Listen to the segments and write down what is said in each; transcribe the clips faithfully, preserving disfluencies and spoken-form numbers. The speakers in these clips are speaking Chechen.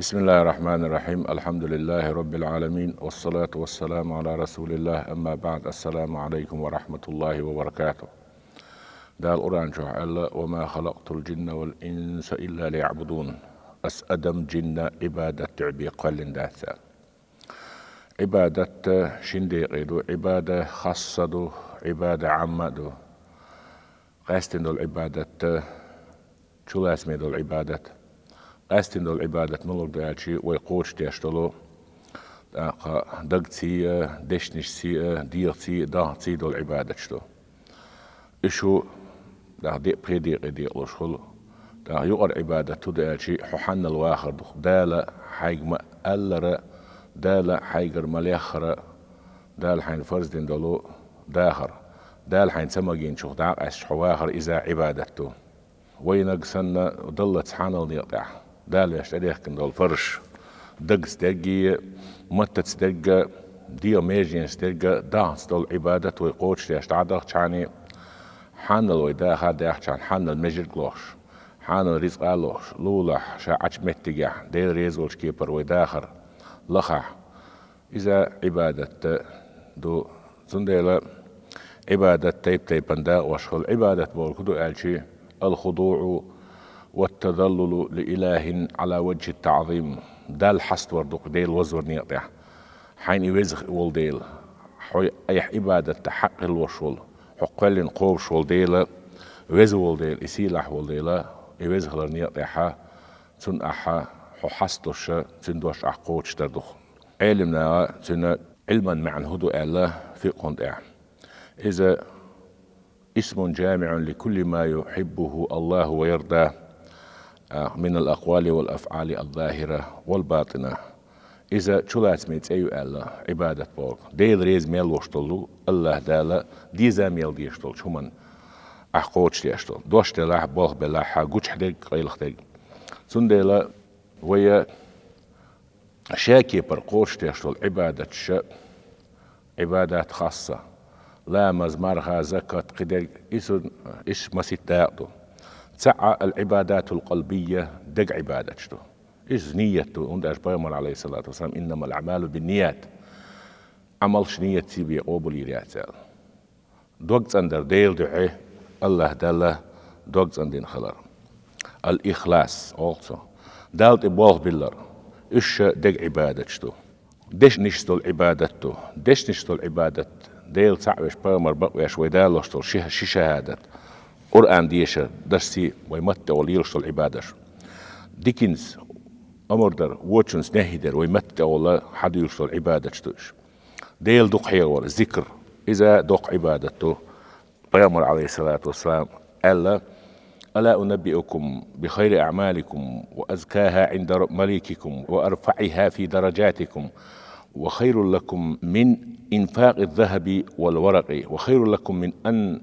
بسم الله الرحمن الرحيم. الحمد لله رب العالمين. والصلاة والسلام على رسول الله. أما بعد. السلام عليكم ورحمة الله وبركاته. Дала Къуръан чу аьлла: «وما خلقت الجن والإنس إلا ليعبدون». Ас адам, жинна Ӏибадат дуьхьа бе кхоьллина дац аьлла. Ӏибадат шин декъе ду: Ӏибада хасса ду, Ӏибада Ӏамма ду. Къаьстина долу Ӏибадат, чулацаме долу Ӏибадат. Къаьстина долу Ӏибадат муьлха ду аьлча, вай кхочушдеш долу, тӀаккха дагций а, дешнашций а, дегӀаций а, дахций а долу Ӏибадаташ ду. Уьш шу даха де-, пхи декъе декъалуш хуьлу. ТӀаккха юкъара Ӏибадат хӀун ду аьлча, хьо хьанал вахар ду. Дала хьайга ма-аллара, Дала хьайгара ма-леххара, Дала хьайна фарз дина долу дахар. Дала хьайна ца магийначух дӀакъаьсташ хьо вахар, иза Ӏибадат ду. Вайнаг санна даллац хьанал некъа тӀехь, Дала ваьш тӀедехкина долу фарзаш. Дагца дерг а, маттаца дерг а, дегӀан меженашца дерг а, дахца долу Ӏибадат вай кхочушдеш дӀадахчахьана, хьанал вай даха а даьхчахьана, хьанал межарг а лохуш, хьанал рицкъа а лохуш, лулахь ша Ӏачу меттигехь, Дела реза волчу кепара вай дахар лахахь. Иза Ӏибадат ду. Цундела Ӏибадат тайп-тайпана дакъош хуьлу. Ӏибадат бохург хӀун ду аьлча, الخضوع والتذلل لإله على وجه التعظيم. Далла хьаставар ду-кх Дела вазвар некъа тӀехь. Хьайна и веза волу Дела, хьо айхьа Ӏибадат дан хьакъ хилла волуш волу, хьо кхоьллина кхобуш волу Дела, веза волу Дела, и сийлахь волу Дела, и веза хилар некъа тӀехь, цунна ахьа хьо хьасталуш, цуьнан дош ахь кхочушдар ду-кх. Ӏелимнаха цуьнан Ӏилман маьӀна хӀун ду аьлла фикъхьун тӀехь. Иза: اسم جامع لكل ما يحبه الله ويرضاه من الأقوال والأفعال الظاهرة والباطنة. Иза чулацаме цӀе ю аьлла, Ӏибадат бохург. Дела реза мел луш долу, АллахӀ Дала деза мел дезаш долчу хӀуманна ахь кхочушдеш долу. Дош делахь, болх белахь, гучахь дерг, къайлаха дерг. Цундела вай ша кепара кхочушдеш долу Ӏибадаташ, Ӏибадат хасса, ламаз, марха, закат, кхидерг, иза, иза масийтта дакъа ду. ЦаӀ ал-Ӏибадатул къалбийя, дега Ӏибадаташ ду. Иза ният ду, хӀунда аьлча Пайхамар, алейхиссалату вассалам: «Иннамал аъмалу бинният». Ӏамалш ниятций бен къобал йийр яц аьлла. Дог цӀандар Делан дуьхьа, АллахӀ Далла дог цӀандина хилар. Ал-ихлас олу цо. Далла тӀе болх биллар. Уьш ша дега Ӏибадаташ ду. Дешнашца долу Ӏибадат ду. Дешнашца долу Ӏибадат. Дела цхьаъ веш, Пайхамар бакъвеш, вай далош долу ши, ши шахӀадат. Къуръан дешар, дарсий, вай матта тӀе олу лелаш долу Ӏибадаташ. Диканца амар дар, вочунца нехӀи дар, вай матта тӀе олу хьадуьйлуш долу Ӏибадаташ ду уьш. Дела дукха хьехор, зикр, иза доккха Ӏибадат ду. Пайхамар, алейхиссалату вассалам, аьлла: «Ала унаббиукум би хайри аъмаликум ва азкаха инда маликикум ва арфаиха фи даражатикум ва хайрул лакум мин инфакъи захаби вал варакъи ва хайрул лакум мин ан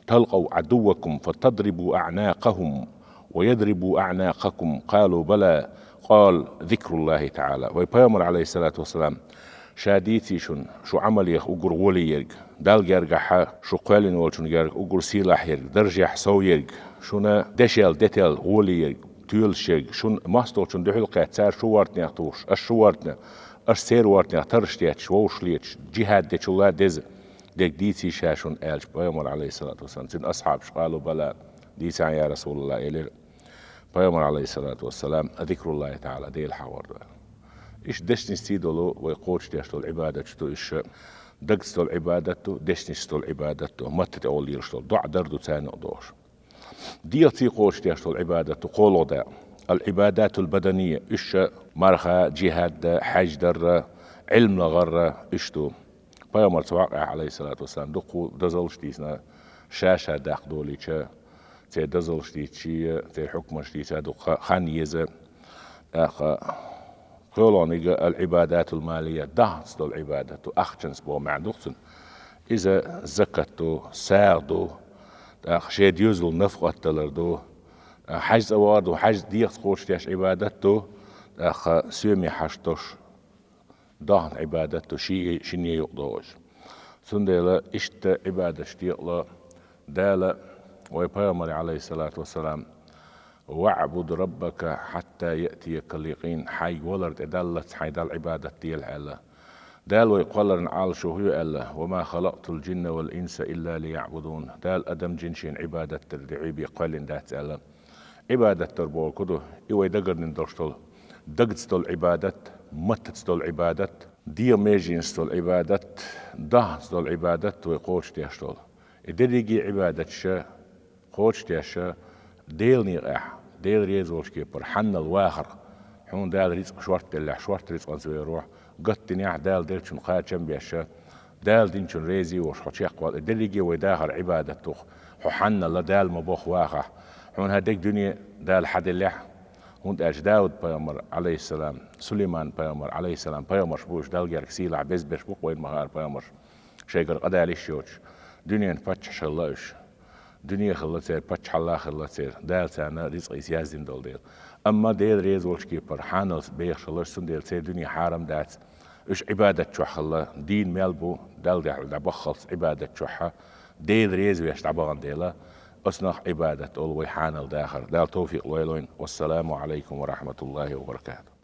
талкъав адуввакум фатадрибу аънакъахум ва ядрибу аънакъакум?» Къалу: «Бала». Къала: «Зикруллахи таъала». Вай Пайхамар, алейхиссалату вассалам, ша дийций шуна, шу Ӏамалех уггар гӀоле ерг, Далла гергахьа шу кхоьллина волчун герга уггар сийлахь ерг, даржехь сов ерг, шуна дешел, детел гӀоле ерг, тоьлуш ерг, шуна мостагӀчун дуьхьал кхетта, цара шу вортанех тухуш, аш шу вортанех, аш церан вортанех тарраш детташ, вовшах леташ, джихӀад дечул а деза дерг дийций ша шуна аьлча, Пайхамар, алейхиссалату вассалам, цуьнан асхьабаш: «Къалу бала, дийцахьа, я Расулаллах», — элира. Пайхамар, алейхиссалату вассалам: «Зикруллахи таъала», Дела хьахор ду аьлла. Иштта дешнашций долу вай кхочушдеш долу Ӏибадаташ ду, уьш дагца долу Ӏибадат ду, дешнашца долу Ӏибадат ду, матта тӀе олу лелаш долу, доӀа дар ду царна а дохуш. ДегӀаций кхочушдеш долу Ӏибадат ду, кхоалгӀа дакъа. Ал-Ӏибадатул баданийя, уьш ша марха, джихӀад, хьаьж дарра, Ӏилма лахара, уьш ду. Пайхамарца вакъехь, алейхиссалату вассалам, дуккха дозаллаш дийцина, ша-ша даккха долийча, церан дозаллаш дийцича, церан хьукмаш дийца дуккха хан еза. ТӀаккха кхоалгӀаниг ал-Ӏибадатул малийя, даханца долу Ӏибадат ду, ахчанца боху маьӀна ду-кх цуьнан. Иза закат ду, сагӀа ду, тӀаккха шен доьзална нафакъат далар ду, хьаьж цӀа вахар ду, хьаьж дегӀаца кхочушдеш Ӏибадат ду, тӀаккха соьме хьашт долуш, дахана Ӏибадат ду, ши-, шинне юкъадогӀуш. Цундела иштта Ӏибадаташ декъала Дала вай Пайхамаре, алейхиссалату вассалам, «ВаӀбуд раббака хьатта яътиякал якъин», хьайга валар тӀе даллалц хьайн Далла Ӏибадат делахь аьлла. Дала вай кхолларан Ӏалашо хӀу ю аьлла: «Ва ма халакътул джинна вал инса илла лияъбудун». Дала адам, джин шена Ӏибадат дар де хьийбе кхоьллина дац аьлла. Ӏибадат дар бохург хӀу ду? И вай дагарнин долуш долу, дагца долу Ӏибадат, маттаца долу Ӏибадат, дегӀан меженашца долу Ӏибадат, даханца долу Ӏибадат вай кхочушдеш долу. И дерриге а Ӏибадаташ кхочушдеш Делан некъехь, Дела реза волчу кепара хьаннал вахар. Хьуна Дала рицкъ шорта деллехь, шорта рицкъанца вер ву хьо, гатдинехь, Дала деллачунна кхачам а беш, Дала динчунна реза а волуш хьо чекхвала. И дерриге а вай дахар Ӏибадат ду-кх. Хьо хьаннал Дала ма-бохху вахахь. Хьуна хӀара дерриг дуьне Дала хьаделлехь, хӀунда аьлча Дауд-пайхамар, Ӏалайхиссалам, Сулайман-пайхамар, Ӏалайхиссалам, пайхамарш бу уьш, Далла герга сийлахь безбеш бу-кх вайна ма-хаъара пайхамарш. Шайгара къа далийш йоцуш, дуьненан паччахьаш хилла уьш. Дуьне хилла церан, паччахьалла хилла церан. Дала царна рицкъ иза яздина долу дела. Амма Дела реза волчу кепара хьаналца бехаш хилла уьш, цундела церан дуьне хьарам дац. Уьш Ӏибадат чохь хилла, дийна мел бу, Далла дуьхьал дӀабаххалц Ӏибадат чохь, Дела реза веш дӀабахана дела, оцунах Ӏибадат олу вай хьанал дахар. Дала тавфикъ лойла вайна. Вассаламу Ӏалайкум ва рахьматуллахӀи ва баракатухӀ.